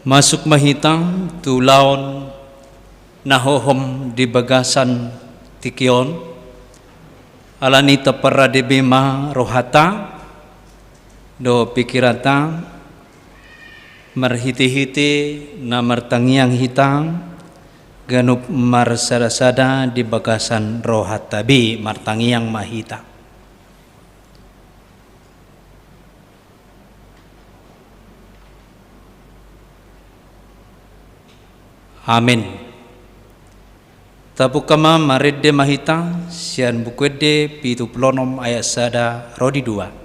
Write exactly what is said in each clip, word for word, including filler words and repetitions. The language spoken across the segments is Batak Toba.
Masuk ma hita tu ulaon na hohom di bagasan tingki on, alani i taparade be ma rohanta dohot pingkiranta, marhitehite na martangiang hita ganup marsadasada di bagasan rohanta be, martangiang ma hita. Amen. Tapungka ma, marende ma hita sian Buku Ende pitu pulu onom ayat sada ro di dua.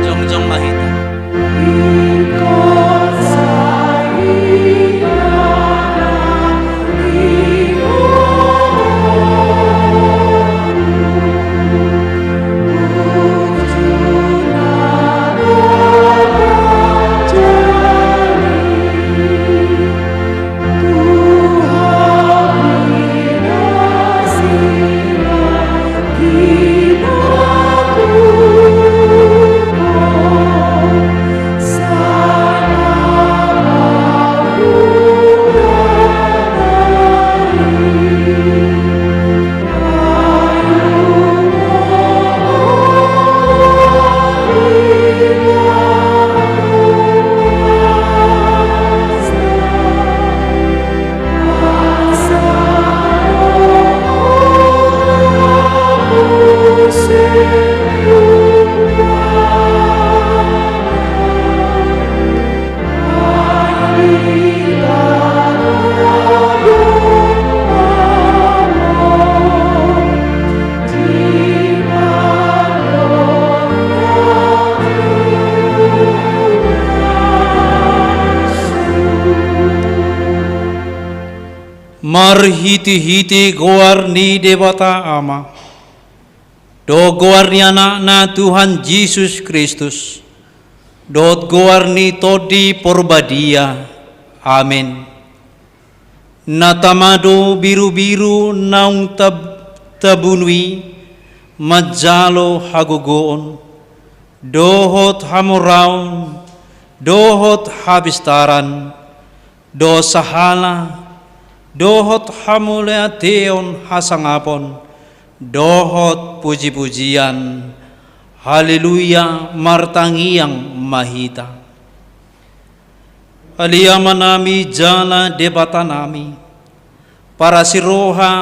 Jongjong ma hita. Marhitehite goar ni Debata Ama, dohot goar ni Anakna Tuhan Jesus Kristus, dohot goar ni Tondi Porbadia. Amen. Na tama do birubiru naung tab-, tabunu i manjalo hagogoon, dohot hamoraon, dohot hapistaran, dohot sahala, dohot hamauliateon hasangapon, dohot pujipujian. Haleluya, martangiang ma hita. Ale Amanami jala Debatanami, parasiroha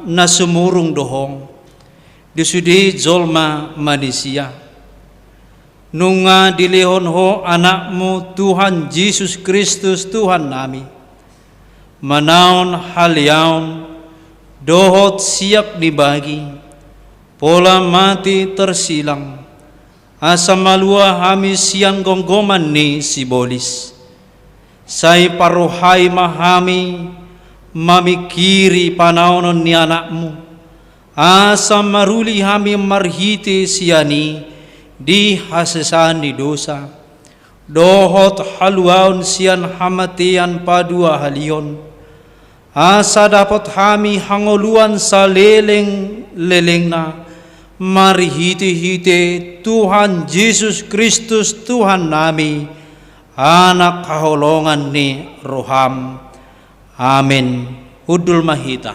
na sumurung do Ho di sude jolma manisia. Nunga dilehon Ho Anakmu Tuhan Jesus Kristus Tuhannami, manaon haleaon dohot siap ni bagi, pola mate tarsilang, asa malua hami sian gomgoman ni sibolis. Sai parrohai ma hami mamingkiri panaonon ni Anakmu, asa maruli hami marhite sian i di hasesaan ni dosa, dohot haluaon sian hamatean paduahalihon, Asa dapot hami hangoluan saleleng-lelengna, marhite-hite Tuhan Jesus Kristus Tuhannami, Anak haholongan ni roham. Amen. Hundul ma hita.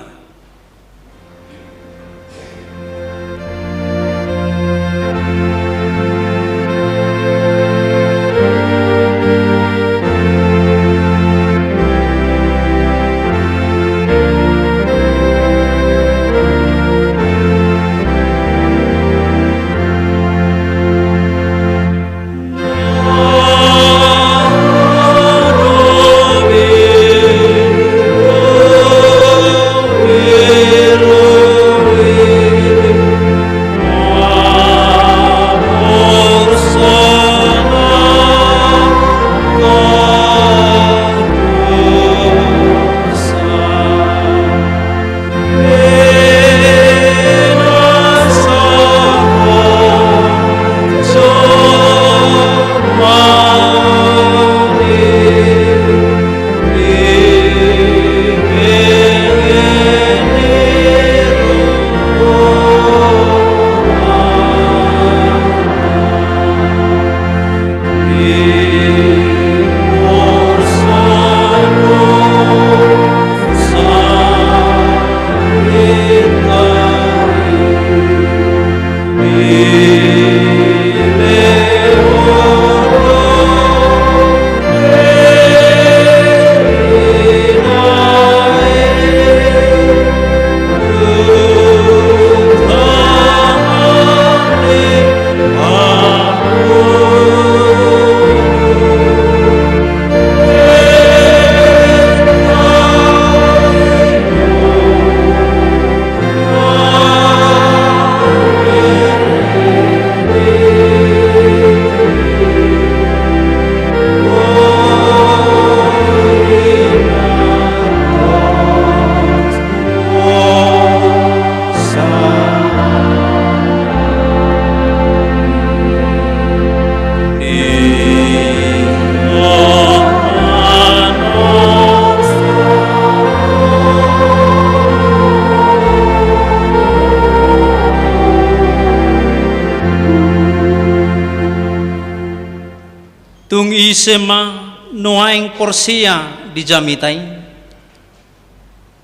Tung ise ma nuaeng porsea di jamita i?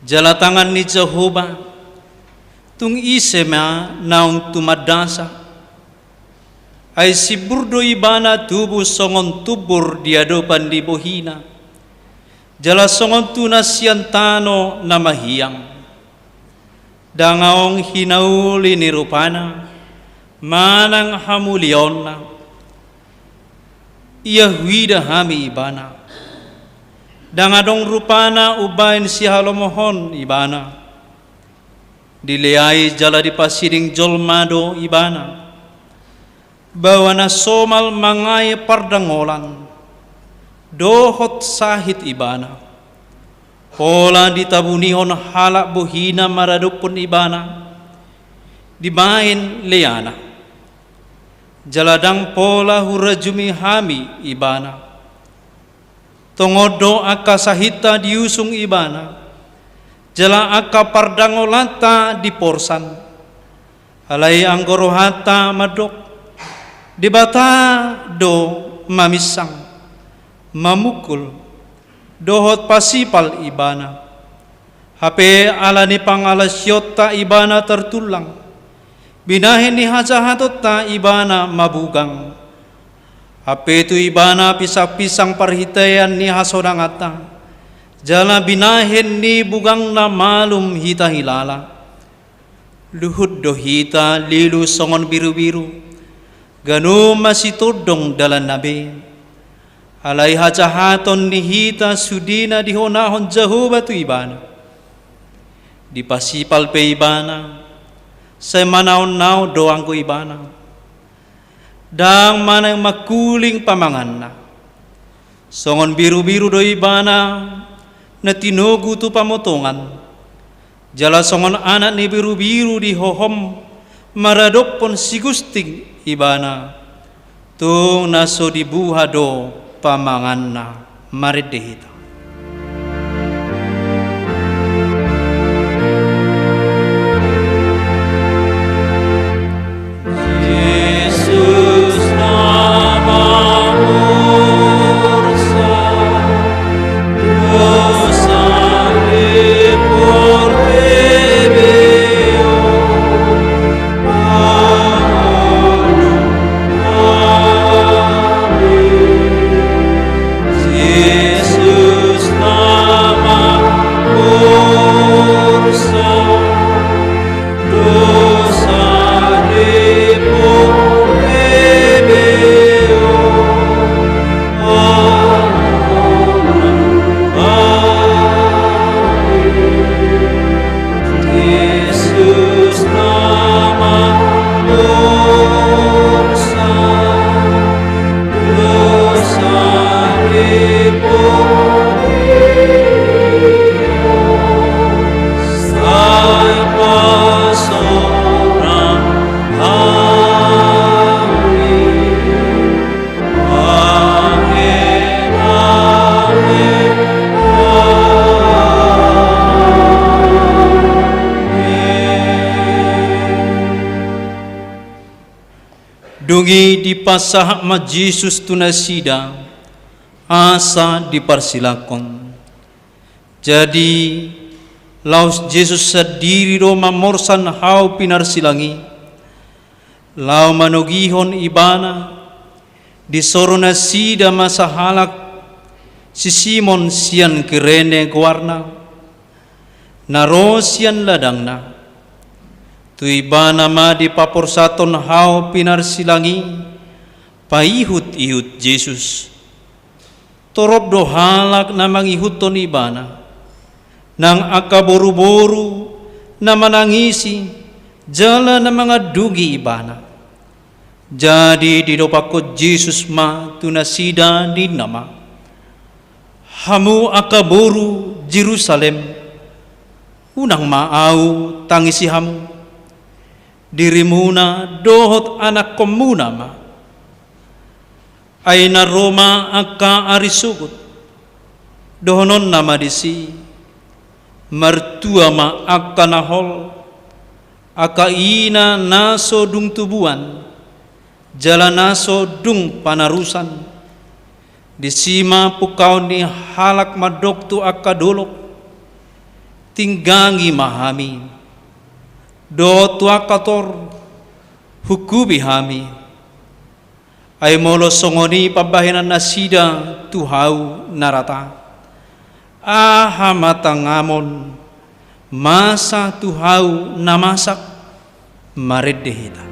Jala tangan ni Jahowa, tung ise ma naung tumandasa? Ai simbur do ibana tubu songon tumbur di adopan ni bohina, jala songon tuna sian tano na mahiang. Ndang adong hinauli ni rupana manang hamuliaonna. Ia huida hami ibana. Ndang adong rupana umbahen sihalomohon ibana. Dileai jala dipasiding jolma do ibana. Baoa na somal mangae pardangolan, dohot sahit ibana. Pola ditabunihon halak bohina maradophon ibana, dibaen leana. Jala ndang pola hurajumi hami ibana. Tongon do angka sahitta diusung ibana, jala angka pardangolanta diporsan. Alai anggo rohanta mandok, Debata do maminsang, mamungkul, dohot pasipal ibana. Hape ala ni pangalaosionta ibana tartullang, binahen ni hajahatonta ibana mabugang. Hape tu ibana pisangpisang parhitean ni hasonanganta, jala binahen ni bugangna malum hita hilala. Luhut do hita lilu songon birubiru, ganup masitondong dalanna be. Alai hajahaton ni hita sudena dihonahon Jahowa tu ibana. Dipasipal pe ibana, sai manaonnaon do anggo ibana. Ndang manang mangkuling pamanganna. Songon birubiru do ibana na tinogu tu pamotongan. Jala songon anak ni birubiru dihohom maradophon si Gusting ibana. Tung na so dibuha do pamanganna. Marende hita. Dung i dipasahat ma Jesus tu nasida, asa diparsilangkon. Jadi, laos Jesus sandiri do mamorsan hau pinarsilang i, laho manogihon ibana, disoro nasida ma sahalak, si Simon sian Kirene goarna, na ro sian ladangna. Tu ibana ma dipaporsathon hau pinarsilang i, paihut-ihut Jesus. Torop do halak na mangihuthon ibana, nang angka boru-boru na manangisi jala na mangandungi ibana. Jadi didopakkon Jesus ma tu nasida, ninna ma: Hamu angka boru Jerusalem, unang ma Ahu tangisi hamu, dirimuna dohot anakkonmuna ma. Ai na ro ma angka ari sogot, dohononna ma disi: Martua ma angka na hol, angka ina na so dung tubuan, jala na so dung panarusan. Disi ma pungkaon ni halak mandok tu angka dolok: Tinggangi ma hami! Dohot tu angka tor: Hungkupi hami! Ai molo songon i pambahenan nasida tu Hau na rata, aha ma tangamon masa tu Hau na masak? Marende hita.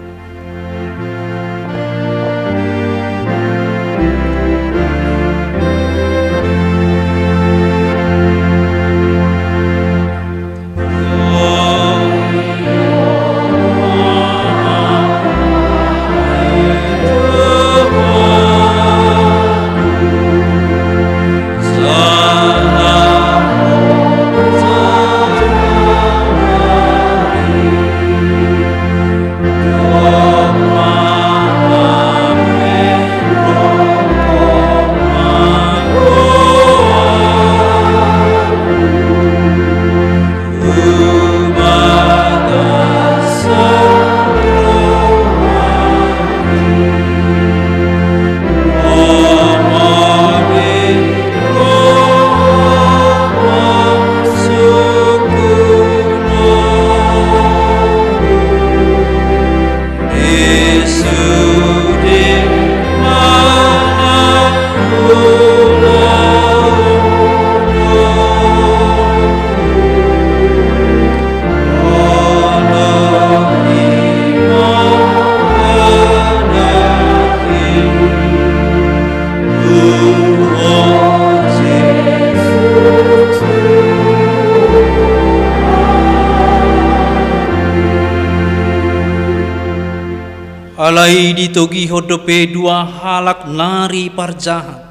Alai ditogihon dope dua halak nari parjahat,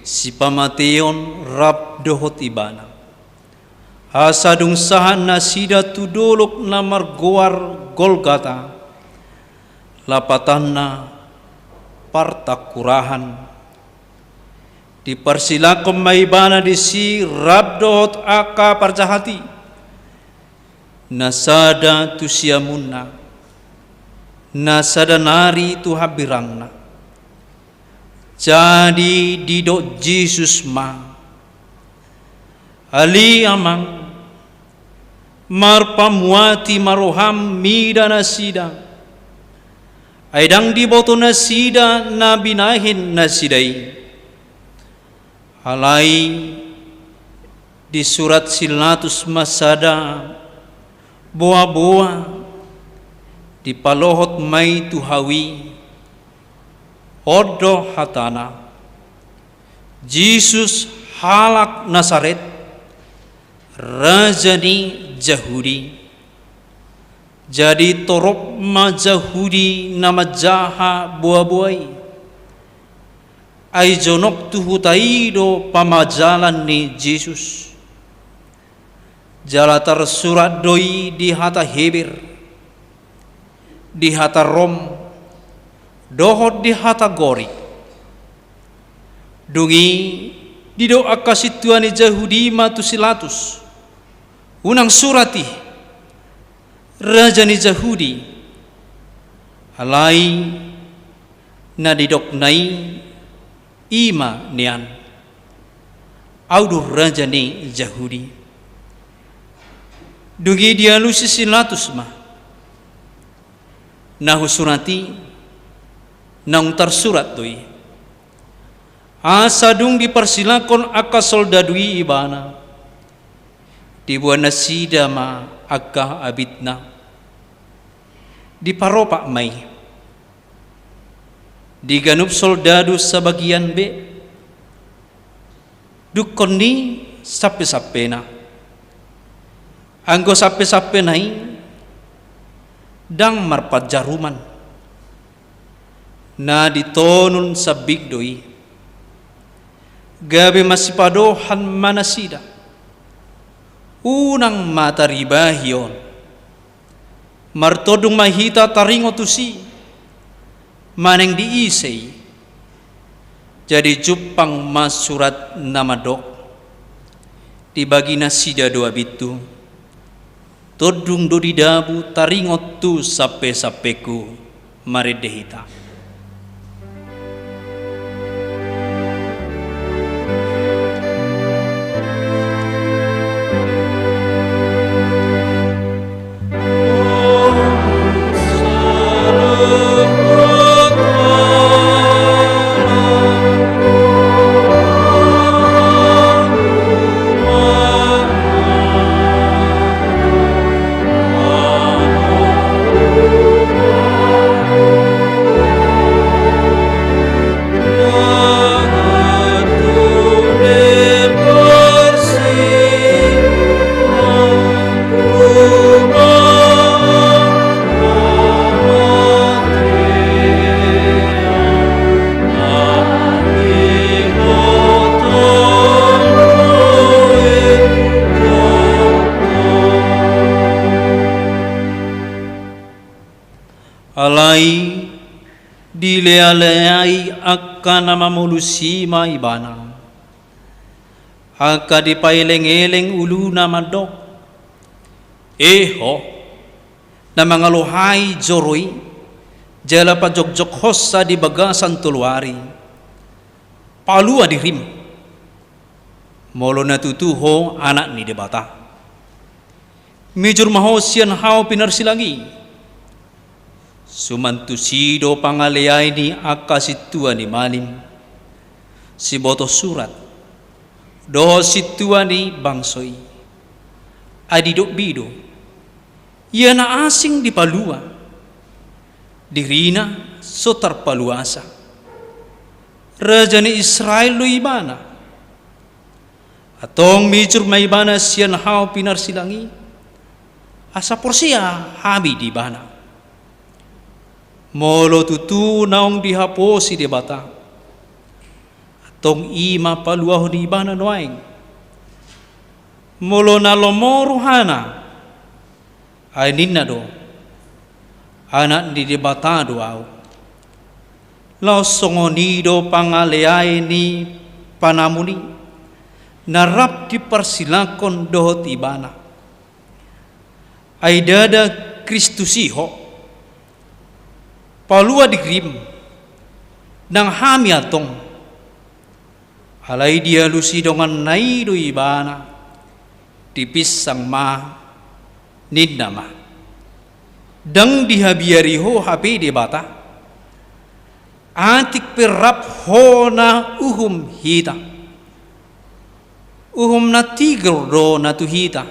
sipamateon rap dohot ibana. Asa dung sahat nasida tu dolok na margoar Golgata, lapatanna Partangkurahan, diparsilangkon ma ibana disi rap dohot angka parjahat i, na sada tu siamunna, na sada nari tu hambirangna. Jadi didok Jesus ma: Ale Amang, marpamuati ma roham mida nasida, ai ndang diboto nasida na binahen nasida i. Alai disurat si Latus ma sada boaboa, dipalohot ma i tu hau i. On do hatana: Jesus halak Nasaret, raja ni Jahudi. Jadi torop ma Jahudi na manjaha boaboa i, Ai jonok tu huta i do pamajalan ni Jesus. Jala tarsurat do i di hata Heber, di hata Rom, dohot di hata Gorik. Dung i didok angka sintua ni Jahudi ma tu si Pilatus, "Unang surat i, Raja ni Jahudi, alai na didokna i, i ma nian: Ahu do Raja ni Jahudi." Dung i dialusi si Pilatus ma, "Na husurat i, naung tarsurat do i." Asa dung diparsilangkon angka soldadu i Ibana, diboan nasida ma angka abitna. Diparopak ma i. Di ganup soldadu sabagian be, dungkon ni sampesampena. Anggo sampesampena i ndang marpanjaruman, na ditonun sambing do i. Gabe masipadohan ma nasida. Unang ma taribahi on. Martondung ma hita taringot tusi, manang di ise i. Jadi jumpang ma surat na mandok: Dibagi nasida do abithu. Tondung do didabu taringot tu sampesampengku. Marende hita. Alai dilealeai angka na mamolus i ma Ibana. Angka dipaelengeleng uluna mandok: E ho, na mangalohai joro i, jala pajokjokhonsa di bagasan tolu ari, palua dirim, molo na tutu ho Anak ni Debata. Mijur ma ho sian hau pinarsilang i. Suman tusi do pangaleai ni angka sintua ni malim, sibotosurat, dohot sintua ni bangso i. Ai didok be do: Ia na asing dipalua, dirina so tarpaluasa. Raja ni Israel do Ibana. Antong mijur ma Ibana sian hau pinarsilang i, asa porsea hami di Ibana. Molo tutu naung dihaposi Debata, antong i ma paluahon Ibana nuaeng. Molo na lomo rohana, ai ninna do: Anak ni Debata do ahu. Laos songon i do pangaleai ni panamun i, na rap diparsilangkon dohot Ibana. Ai ndada Kristus i ho. Palua dirim, nang hami antong. Alai dialusi donganna i do Ibana, dipinsang ma, ninna ma: Ndang dihabiari ho hape Debata, atik pe rap ho na uhum hita. Uhum na tigor do na tu hita.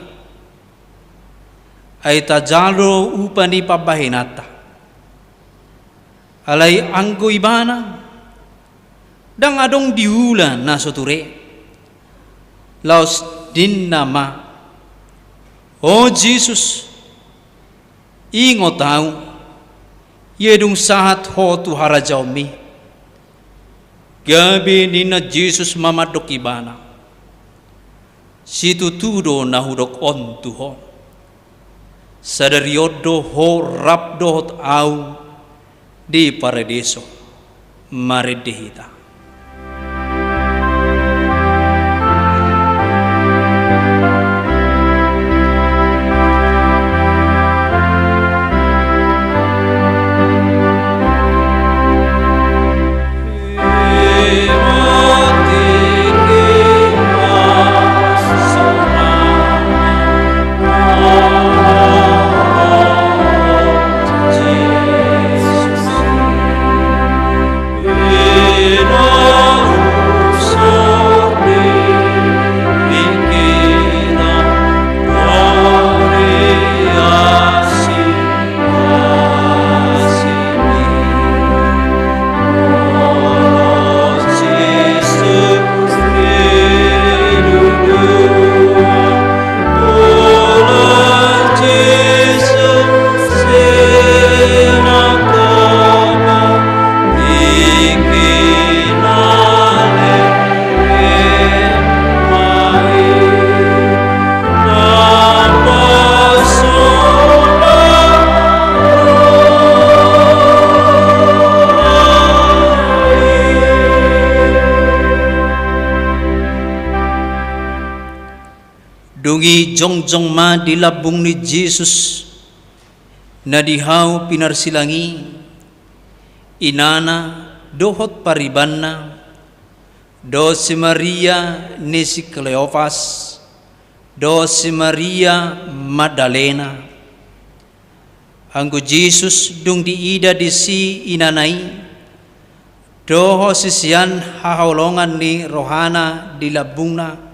Ai tajalo upa ni pambahenanta. Alai anggo Ibana, ndang adong diula na so ture. Laos ninna ma: O Jesus, ingot ahu, ia dung sahat ho tu harajaonmi. Gabe ninna Jesus ma mandok ibana: Situtu do na hudok on tu ho. Sadari on do ho rap dohot Ahu di Paradiso. Marende hita. Dung i jongjong ma di lambung ni Jesus na di hau pinarsilang i, inana dohot paribanna, dohot si Maria ni si Kleopas, dohot si Maria Magdalena. Anggo Jesus dung diida disi inana i, dohot sisean haholongan ni rohana di lambungna,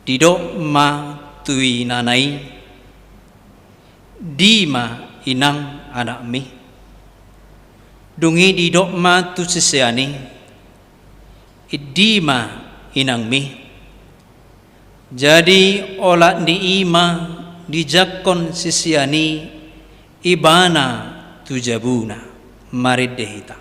didok ma tu inana i: Di ma inang anakmi. Dung i didok ma tu sisean i: Di ma inangmi. Jadi olat ni i ma dijangkon sisean i ibana tu jabuna. Marende hita.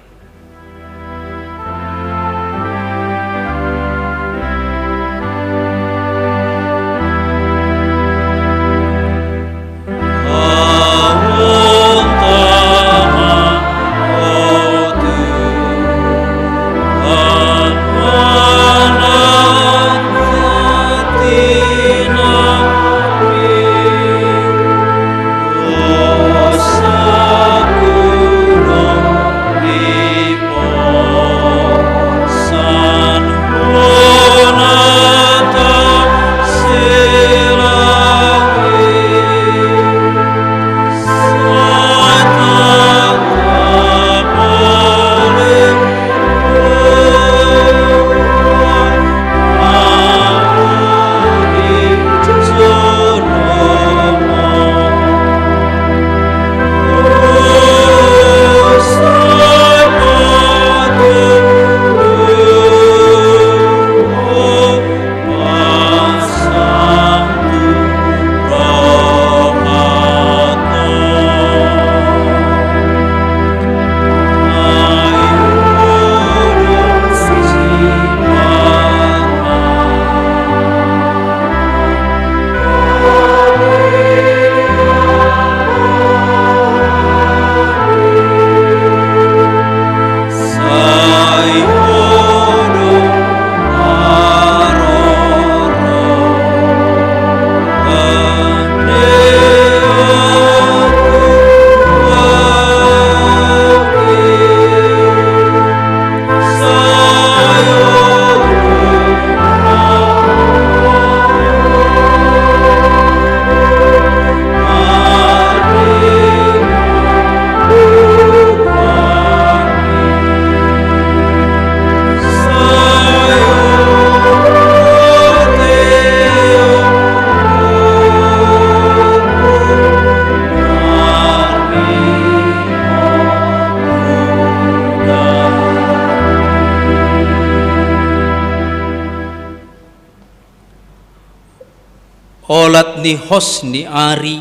Olat ni hos ni ari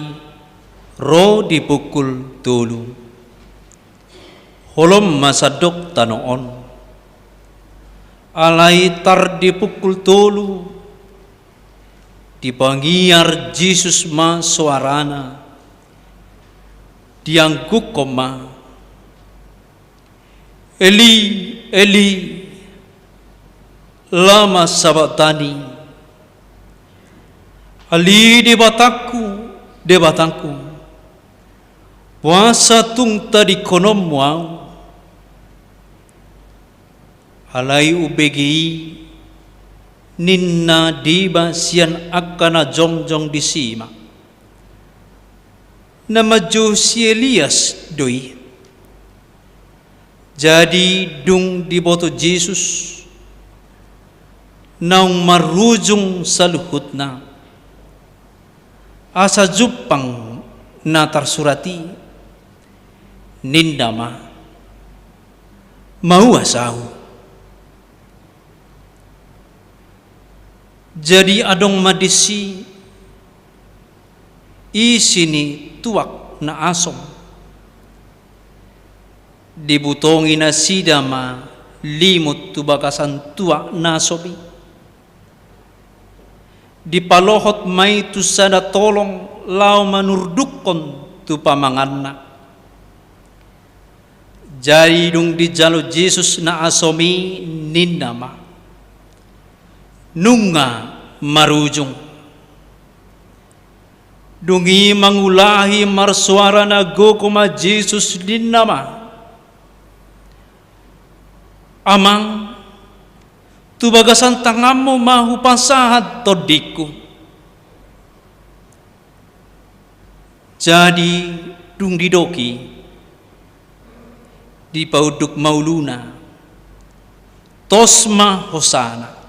ro di pukul tolu. Holom ma sandok tano on. Alai tar di pukul tolu, dipangiar Jesus ma soarana, dianggukkon ma: Eli, Eli, lama sabachthani? Ale Debatangku, Debatangku, boasa tung tadingkononmu ahu? Alai umbege i, ninna deba sian angka na jongjong disi ma: Na manjou si Elias do i. Jadi dung diboto Jesus, naung marujung saluhutna, asa jumpang na tarsurat i, ninna ma: Mauas ahu. Jadi adong ma disi isi ni tuak na asom. Dibutongi nasida ma limut tu bagasan tuak na asom i. Dipalohot ma i tu sada tolong laho manurdukkon tu pamanganna. Jadi dung dijalo Jesus na asom i, ninna ma: Nunga marujung. Dung i mangulahi marsoara na gogo ma Jesus, ninna ma: Amang, tu bagasan tanganmu ma hupasahat tondingku. Jadi dung didok i, dipaunduk ma uluna, tos ma hosana.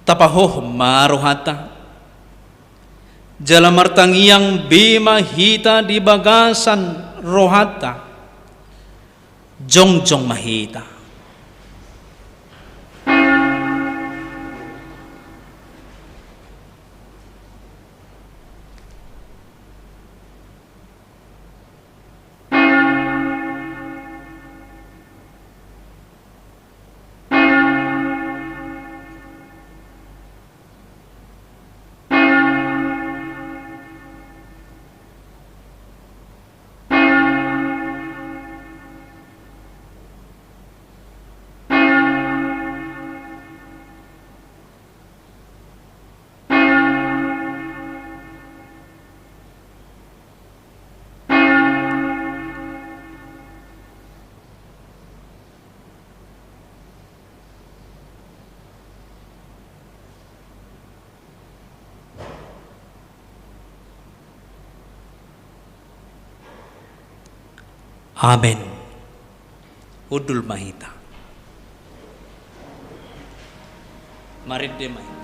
Tapahohom ma rohanta, jala martangiang be ma hita di bagasan rohanta. Jongjong ma hita. Amen. Hundul ma hita. Marende ma hita.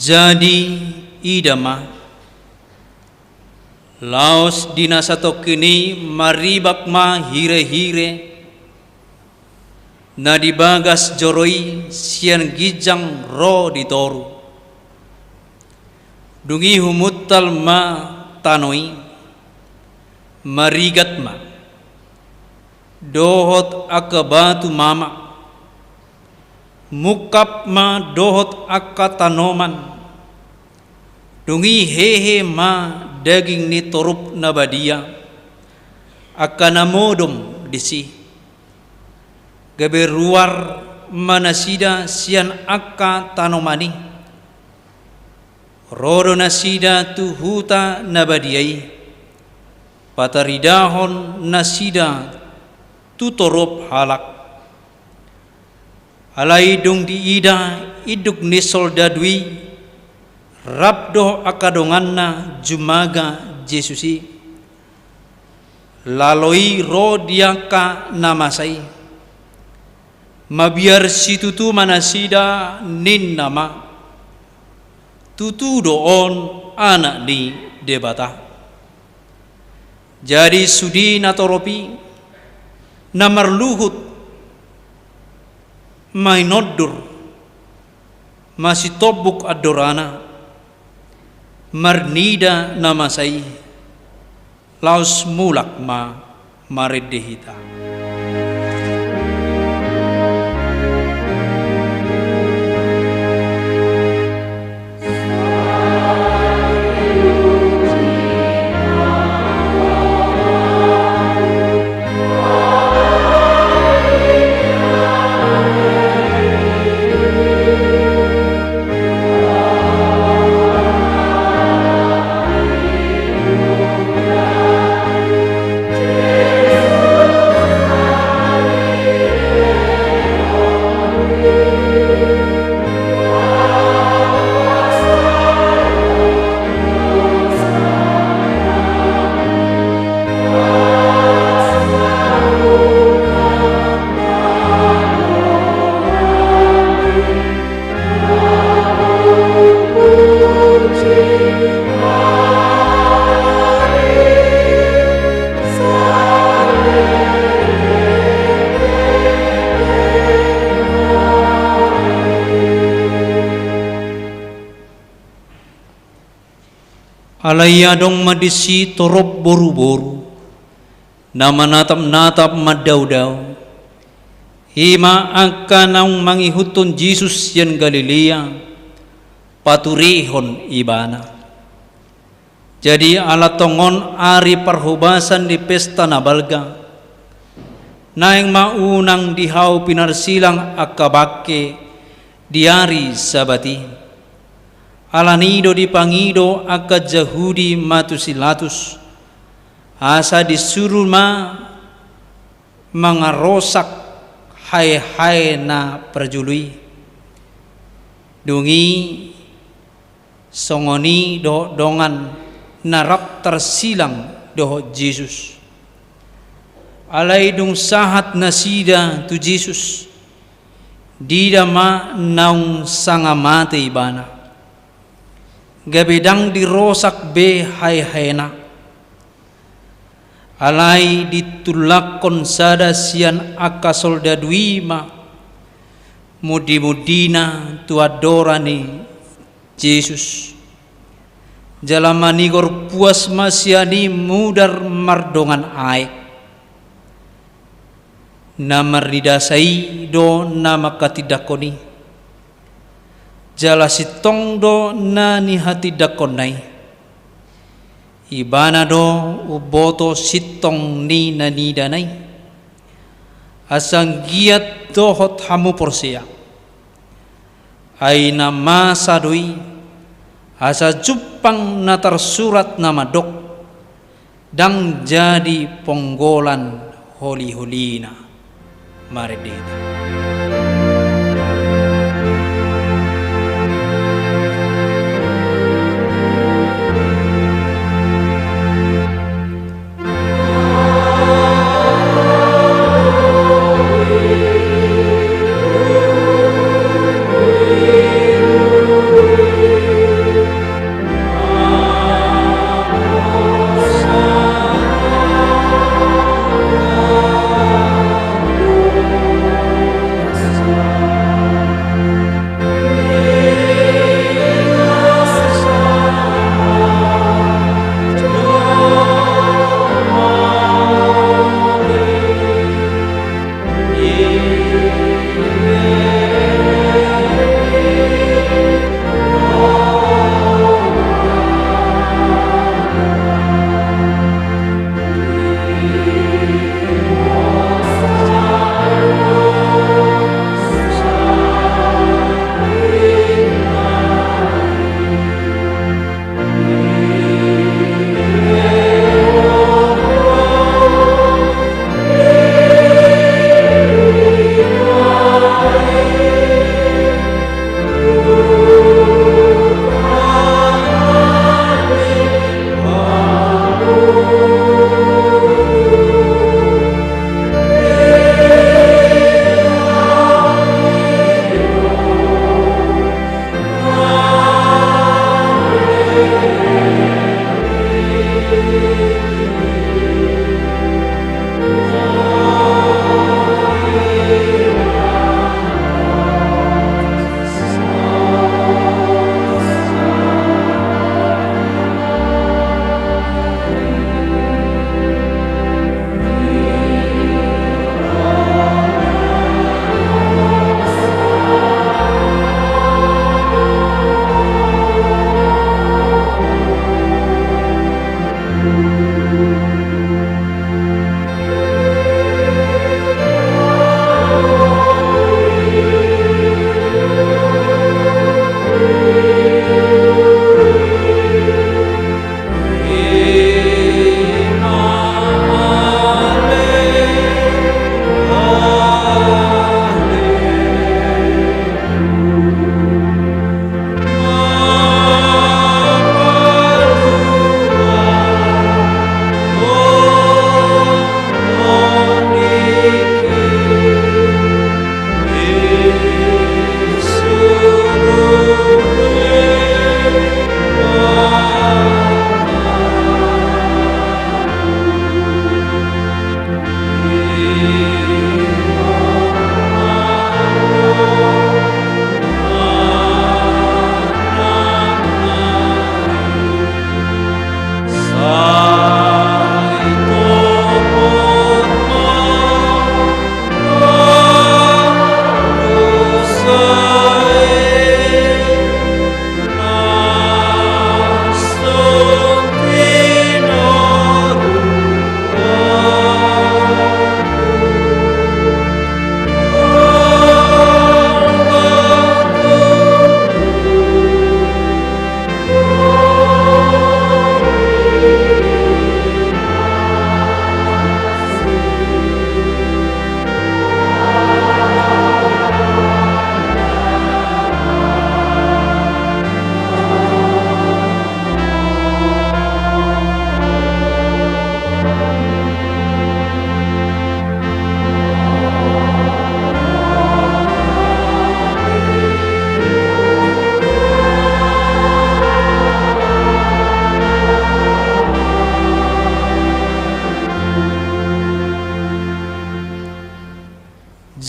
Jadi ida ma, laos di na satongkin i maribak ma hirehire na di bagas joro i sian ginjang ro di toru. Dung i humuntal ma tano i, marigat ma dohot angka batu mamak, mungkap ma dohot angka tanoman. Dung i hehe ma daging ni torup na badia, angka na modom disi. Gabe ruar ma nasida sian angka tanoman i. Ro do nasida tu huta na badia i, pataridahon nasida tu torup halak. Alai dung diida induk ni soldadu i rap dohot angka donganna jumaga Jesus i, lalo i ro di angka na masa i. Mabiar situtu ma nasida, ninna ma: Tutu do on Anak ni Debata. Jadi sude natorop i, na marluhut, mainondur, masitombuk andorana, marnida na masa i, laos mulak ma marende hita. Alai adong ma disi torop boruboru, na manatapnatap mandaodao, i ma angka naung mangihuthon Jesus sian Galilea, paturehon Ibana. Jadi ala tongon ari parhobasan ni pesta na balga, naeng ma unang di hau pinarsilang angka bangke di ari Sabat i. Alani do dipangido angka Jahudi ma tu si Pilatus, asa disuru ma mangarosak haehae na parjolo i. Dung i songon i dohot dongan na rap tarsilang dohot Jesus. Alai dung sahat nasida tu Jesus, diida ma naung sanga mate Ibana, gabe ndang dirosak be haehaena. Alai ditullakkon sada sian angka soldadu i ma mondimondina tu andora ni Jesus. Jala manigor puas ma sian i mudar mardongan aek. Na marnidasa i do na manghatindanghon i. Jala sintong do na nihatindanghonna i. Ibana do umboto sintong ni na niidana i. Asa anggiat dohot hamu porsea. Ai na masa do i, asa jumpang na tarsurat na mandok, ndang jadi ponggolan holiholina. Marende hita.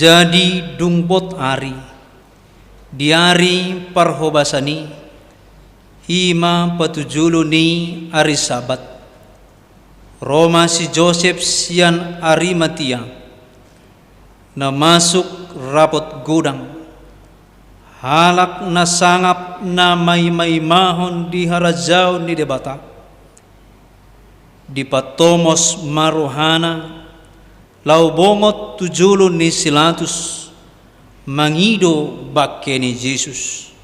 Jadi dung bot ari, di ari parhobasan i, i ma patujolo ni ari Sabat, ro ma si Josep sian Arimatia, na masuk rapot godang, halak na sangap na maimaimahon di harajaon ni Debata. Dipatomos ma rohana laho bongot tu jolo ni si Latus mangido bangke ni Jesus.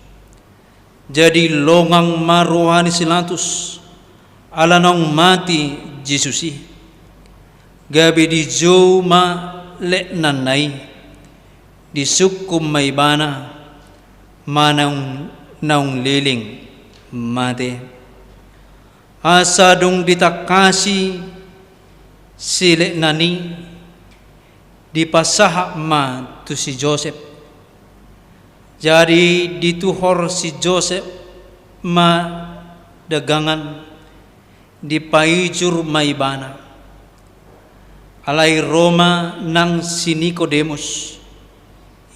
Jadi longang ma roha ni si Latus ala naung mate Jesus i. Gabe dijou ma letnan na i, disungkun ma ibana manang naung leleng mate. Asa dung ditangkasi si letnan i, dipasahat ma tu si Josep. Jadi dituhor si Josep ma dagangan, dipaijur ma ibana. Alai ro ma nang si Nikodemus,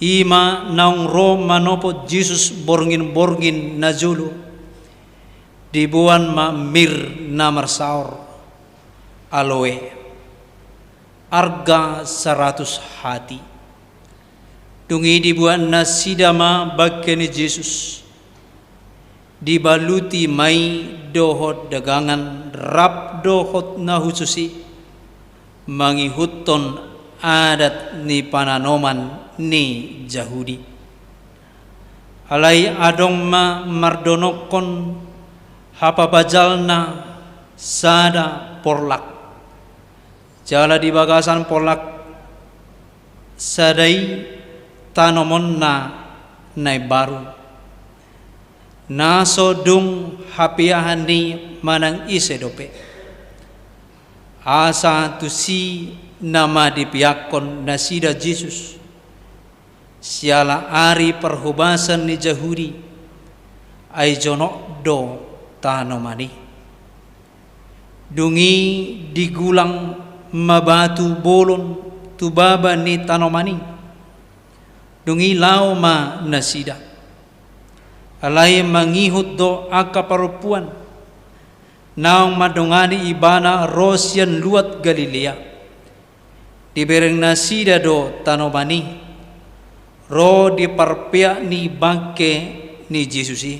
i ma naung ro manopot Jesus borngin-borngin na jolo, diboan ma mir na marsaor, aloe, arga saratus hati. Dung i dibuat nasida ma bangke ni Jesus. Dibaluti ma i dohot dagangan rap dohot na hushus i, mangihuthon adat ni pananoman ni Jahudi. Alai adong ma mardonokkon hapapajalna sada porlak. Jala di bagasan porlak sada i tanomonna na imbaru, na so dung hapeahan ni manang ise dope. Asa tusi nama dipeakkon nasida Jesus, siala ari parhobasan ni Jahudi, ai jonok do tanoman i. Dung i digulang ma batu bolon tu baba ni tanoman i. Dung i laho ma nasida. Alai mangihut do angka parompuan, naung mandongani ibana ro sian luat Galilea. Dibereng nasida do tanoman i, ro di parpeak ni bangke ni Jesus i.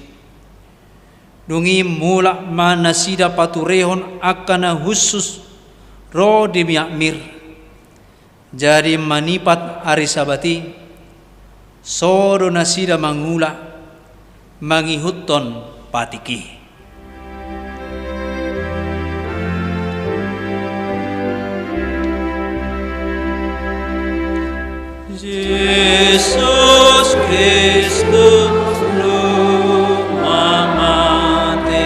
Dung i mulak ma nasida paturehon angka na hushus ro di miak mir. Jadi manipat ari Sabat i, so do nasida mangula, mangihuthon patik i. Jesus Kristus, Tuhan mate,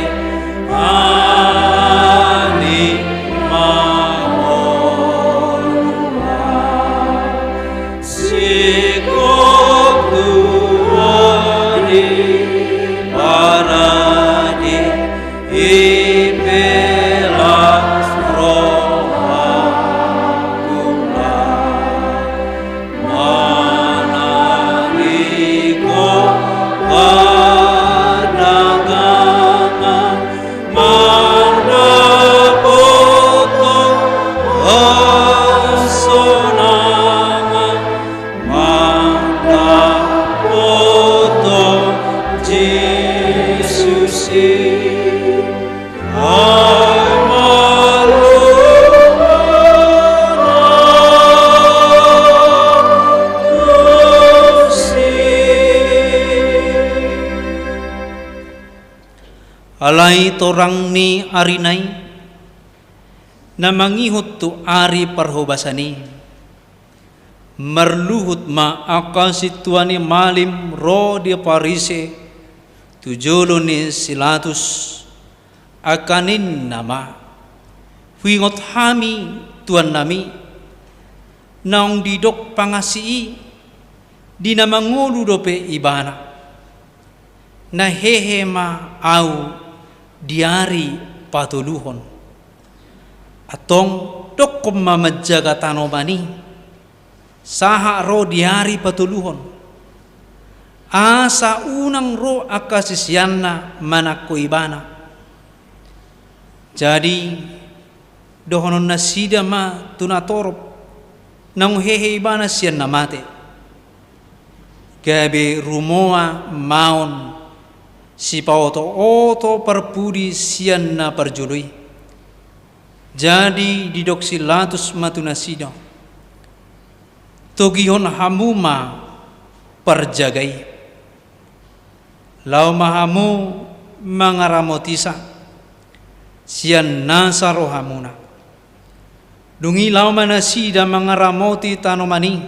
ani mangolu. Singkop tu ari parade, ipelas rohangku, manang ingkon pardagangan, mandapothon hasonangan, mandapothon Jesus i. Ai malo ma tusi. Alai torang ni ari na i, na mangihut tu ari parhobasan i, marluhut ma angka sintua ni malim ro di Parise tu jolo ni si Latus, angka ninna ma: Huingot hami tuannami, naung didok pangasi i, di na mangolu dope ibana. Na hehe ma ahu di ari patoluhon. Antong dokkon ma manjaga tanoman i, sahat ro di ari patoluhon, asa unang ro angka siseanna manangko ibana. Jadi dohonon nasida ma tu natorop, naung hehe ibana sian na mate. Gabe rumoa ma on sipaotooto parpudi sian na parjolo i. Jadi didok si Latus ma tu nasida: Togihon hamu ma parjaga i. Laho ma hamu mangaramotisa sian nasa rohamuna. Dung i laho ma nasida mangaramoti tanoman i,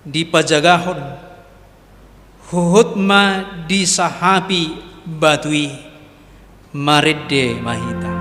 dipajagahon, huhut ma disahapi batu i. Marende ma hita.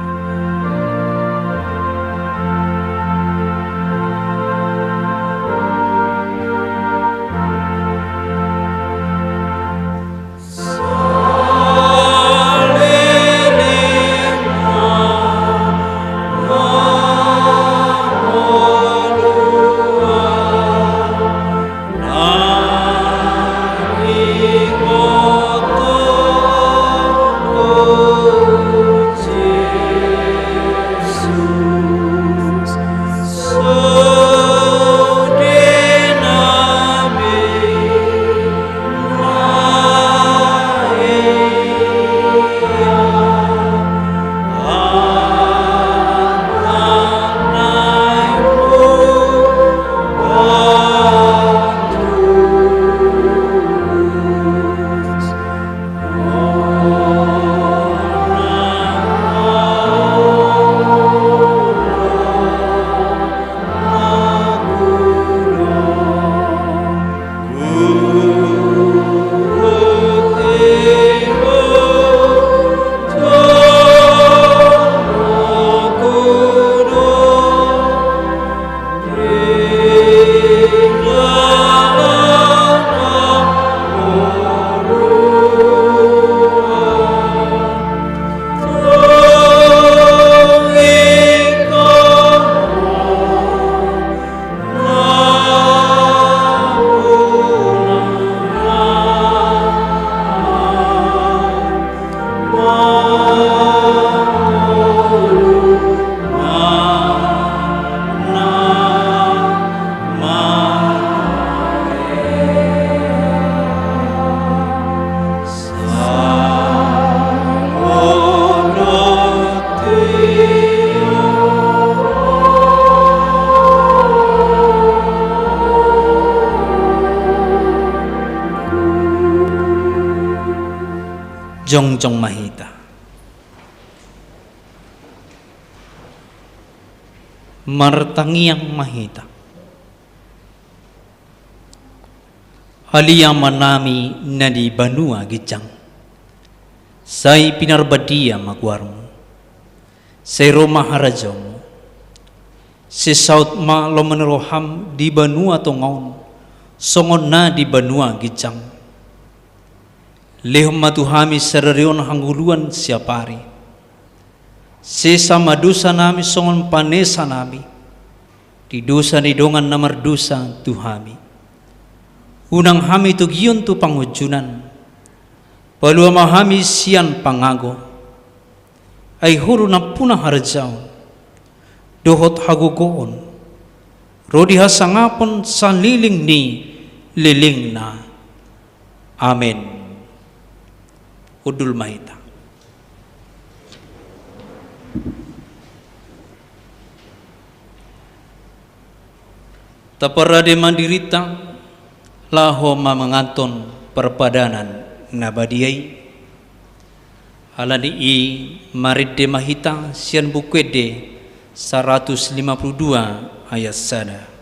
Jongjong ma hita. Martangiang ma hita. Ale Amanami na di banua ginjang, sai pinarbadia ma goarmu. Sai ro ma harajaonmu. Sai saut ma lomo ni roham di banua tonga on, songon na di banua ginjang. Lehon ma tu hami sadari on hangoluan siapari. Sesa ma dosanami songon panesanami di dosa ni dongan na mardosa tu hami. Unang hami togion tu pangunjunan. Palua ma hami sian pangago. Ai Ho do nampuna harajaon dohot hagogoon ro di hasangapon saleleng ni lelengna. Amen. Hundul ma hita. Taparade ma dirinta laho manganton parpadanan na badia i. Ala ni i marende ma hita sian Buku Ende saratus lima pulu dua ayat sada.